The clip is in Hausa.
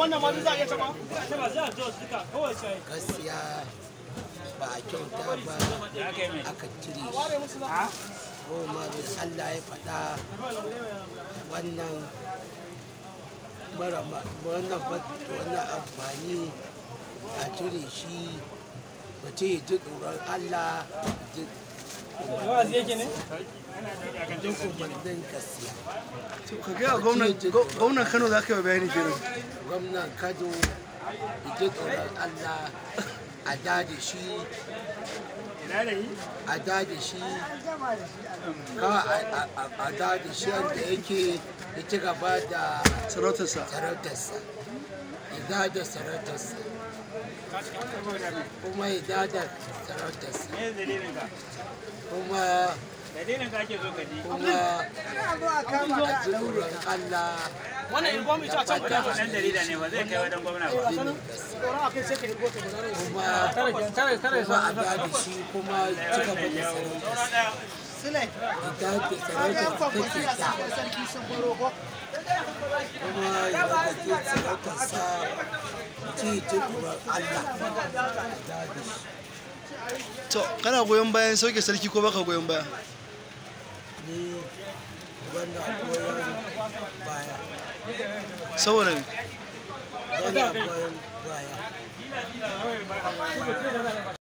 Wannan ma za a iya taba? Gaskiya ba a kyauta ba aka cire shi. Kuma da Allah ya faɗa wannan mara wannan wannan amfani a cire shi, mutum ya ji tsoron Allah, ji duk umarnin gaskiya. To ka gaya gwamnan Kano za ka yi bayani kenan. Gwamnan Kano ya ji tsoron Allah, a dade shi, a dade shi, ka a dade shi yadda yake, ya ci gaba da sarautarsa. Sarautarsa, ya dada sarautarsa, kuma ya dada sarautarsa, kuma kuma a ji tsoron Allah. Wannan irgo mu ita a can. Kuma kuma a dade shi, kuma ci gaba da sarautarsa, ya dade sarautar take da, kuma ya dade sarautarsa, mutum ya ji tsoron Allah, a dade shi. To kana goyon bayan sauke sarki ko baka goyon baya? Ni wannan goyon baya. Saboda me? Wannan goyon baya.